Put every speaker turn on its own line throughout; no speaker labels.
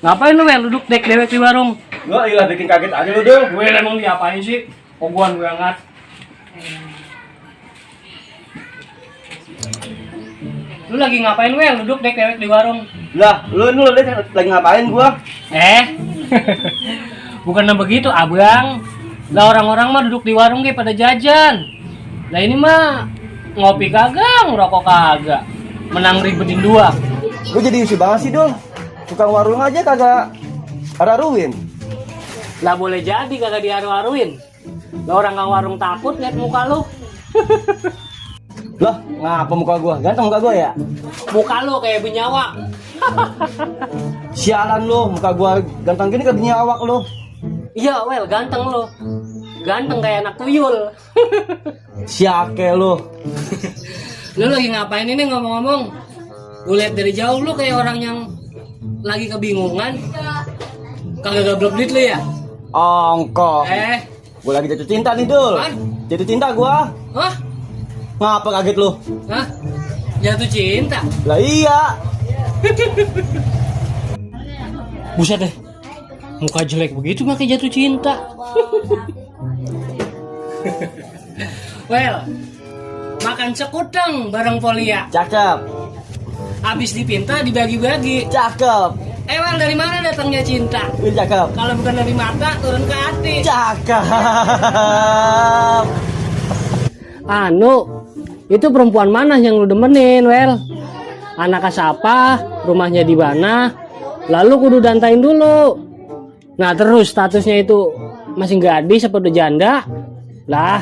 Ngapain lu Wel duduk dewek di warung?
Gua ilah bikin kaget aja lu dong.
Gue emang diapain sih? Oguan gue angkat. Lu lagi ngapain Wel duduk dewek di warung?
Lah, lu lagi ngapain gua?
Bukan begitu abang. Lah orang-orang mah duduk di warung ge pada jajan. Lah ini mah ngopi kagak, ngerokok kagak. Menang ribetin dua.
Lu jadi isi banget sih, Dul. Tukang warung aja kagak araruin.
Lah boleh jadi kagak diaru-aruin. Lah orang kang warung takut liat muka lu.
Lah, ngapa muka gua? Ganteng muka gua ya?
Muka lu kayak benyawa.
Sialan lu, muka gua ganteng gini kayak awak lu.
Iya, Wel, ganteng lu. Ganteng kayak anak tuyul.
Siake lu.
Lu lagi ngapain ini ngomong-ngomong? Gue liat dari jauh lu kayak orang yang lagi kebingungan. Kagak gablok duit lu ya?
Ongkok. Gua lagi jatuh cinta nih, Dul.
Apaan?
Jatuh cinta gua.
Hah?
Ngapa kaget lu?
Hah? Jatuh cinta?
Lah iya.
Buset deh. Muka jelek begitu makanya jatuh cinta. Well, makan sekutang bareng Polia.
Cakep.
Habis dipinta dibagi-bagi.
Cakep.
Well, dari mana datangnya cinta?
Ini cakep.
Kalau bukan dari mata turun ke hati.
Cakep.
Itu perempuan mana yang lu demenin, Wel? Anaknya siapa? Rumahnya di mana? Lalu kudu dantain dulu. Nah terus statusnya itu masih gadis apa udah janda? Lah,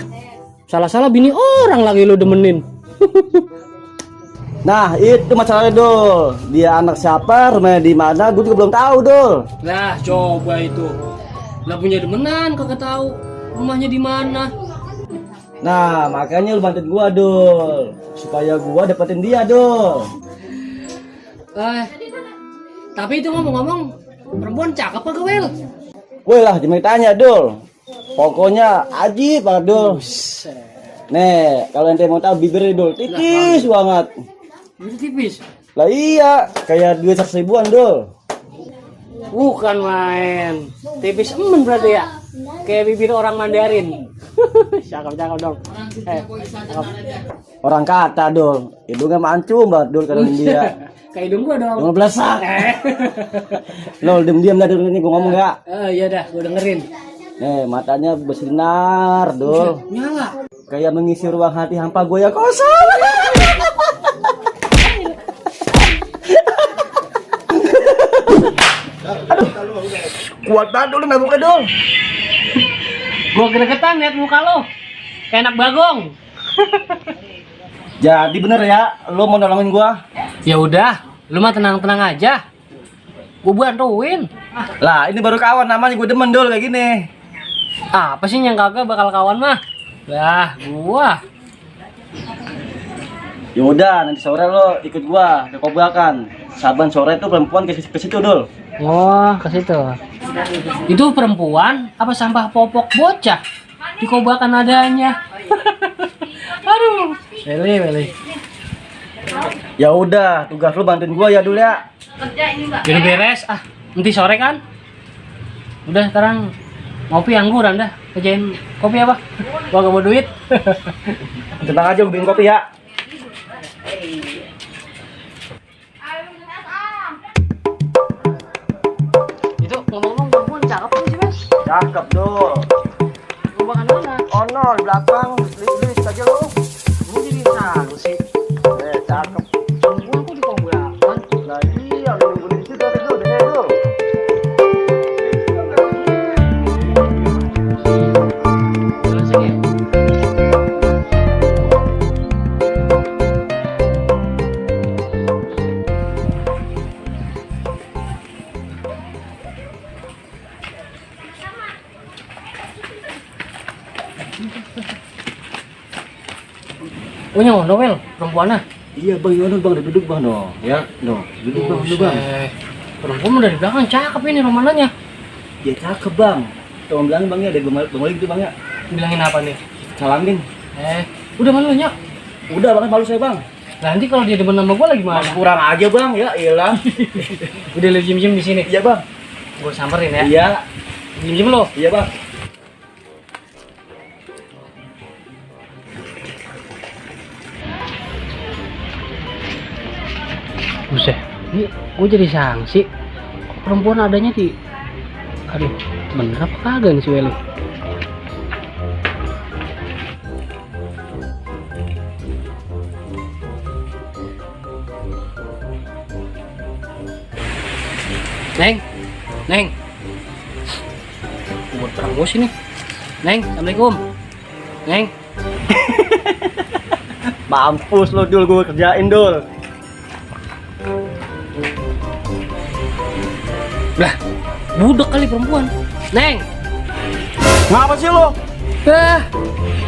salah-salah bini orang lagi lu demenin.
Nah itu masalahnya, Dul. Dia anak siapa, rumahnya di mana, gue juga belum tahu, Dul.
Nah coba itu. Lah punya demenan kagak tahu rumahnya di mana.
Nah makanya lu bantuin gua, Dul, supaya gua dapetin dia, Dul.
Tapi itu ngomong-ngomong perempuan cakep apa Wel?
Woi lah, jangan tanya, Dul. Pokoknya ajib banget, Dul. Nih, kalau ente mau tahu bibirnya, Dul, tipis banget.
Itu tipis?
Lah iya, kayak duit 100 ribuan, Dul.
Bukan main. Tipis berarti ya? Kayak bibir orang Mandarin. Cakep dong. Cakep.
Orang kata, Dul. Hidungnya mancung banget, Dul, kalau dia.
Kayak hidung gua dong.
Hidung belesak. Lo diam-diam dah, Dul, ini gua ngomong ya.
Iya dah, gua dengerin.
Nih, matanya bersinar, Dul.
Nyala.
Kayak mengisi ruang hati hampa gue yang kosong. Aduh, kuat banget Dul, nabuknya, Dul.
Gua gregetan liat muka lo. Kayak anak bagong.
Jadi bener ya, lo mau nolongin gua?
Ya udah, lu mah tenang-tenang aja. Gua bantuin.
Lah, ini baru kawan namanya, gue demen, Dul, kayak gini.
Apa sih yang kagak bakal kawan mah? Lah, gua.
Ya udah, nanti sore lo ikut gua ke Kobakan. Saban sore tuh perempuan ke situ, Dul.
Oh, ke situ. Itu perempuan apa sampah popok bocah? Dikobakan adanya. Aduh. Weli.
Ya udah, tugas lu bantuin gua ya, Dul ya.
Udah beres nanti sore kan? Udah sekarang ngopi angguran dah. Kerjain kopi apa? Gua gak mau duit.
Tenang aja, gua bikin kopi ya.
Itu ngomong-ngomong perempuan cakep kan sih, Mas?
Cakep, Dul.
Kobakan mana?
Oh no, di belakang, lilis aja lo.
Gua jadi salah sih.
Cakep.
Perempuan kok dikobakan?
Nah iya, nunggu di situ, Dul, Dul.
Oh nyawa Noel, perempuannya.
Iya bang, iya bang, udah duduk bang, no. Ya, no, duduk bang, duduk bang.
Perempuan udah di belakang, cakep ini romananya.
Ya cakep bang. Tolong bilangin bang ya, dari bang Malik gitu bang ya.
Bilangin apa nih?
Salamin.
Udah malunya.
Udah bang, malu saya bang.
Nanti kalau dia demen sama gue lagi mana?
Kurang aja bang, ya iyalah.
Udah lu jem di sini.
Iya bang.
Gue samperin ya.
Iya.
Jem lo.
Iya bang.
Buset, ini gue jadi sanksi. Kok perempuan adanya di... Aduh, bener apa kagak nih si Weli? Neng, Neng. Buat perangmus ini. Neng, Assalamualaikum. Neng.
Mampus lo Dul, gue kerjain Dul.
Lah, budak kali perempuan. Neng.
Ngapa sih lo?
Ah,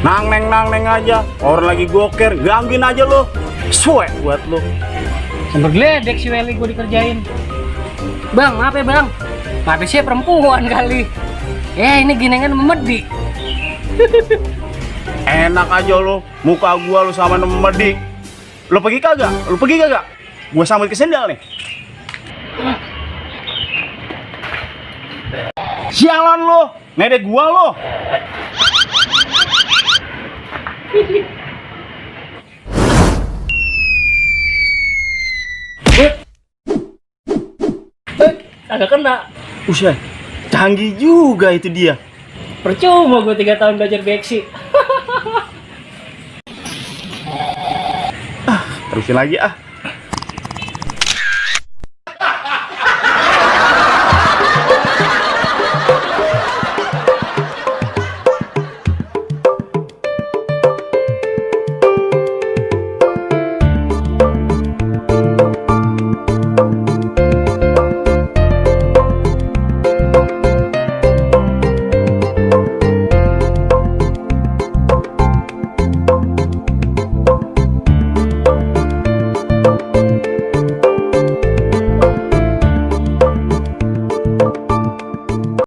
Nang neng aja. Orang lagi goker, gangguin aja lo. Suek buat lo.
sambil geledek si Weli gue dikerjain. Bang, maaf ya bang. Maaf sih perempuan kali. Ini ginengan memedi.
Enak aja lo. Muka gua lo sama Medi. Lo pergi kagak? Lo pergi kagak? Gua sambut ke sendal nih. Sialan lo. Ngedek gua lo.
Agak kena.
Usai. Canggih juga itu dia.
Percuma gue 3 tahun belajar beksi.
Terusin lagi ah.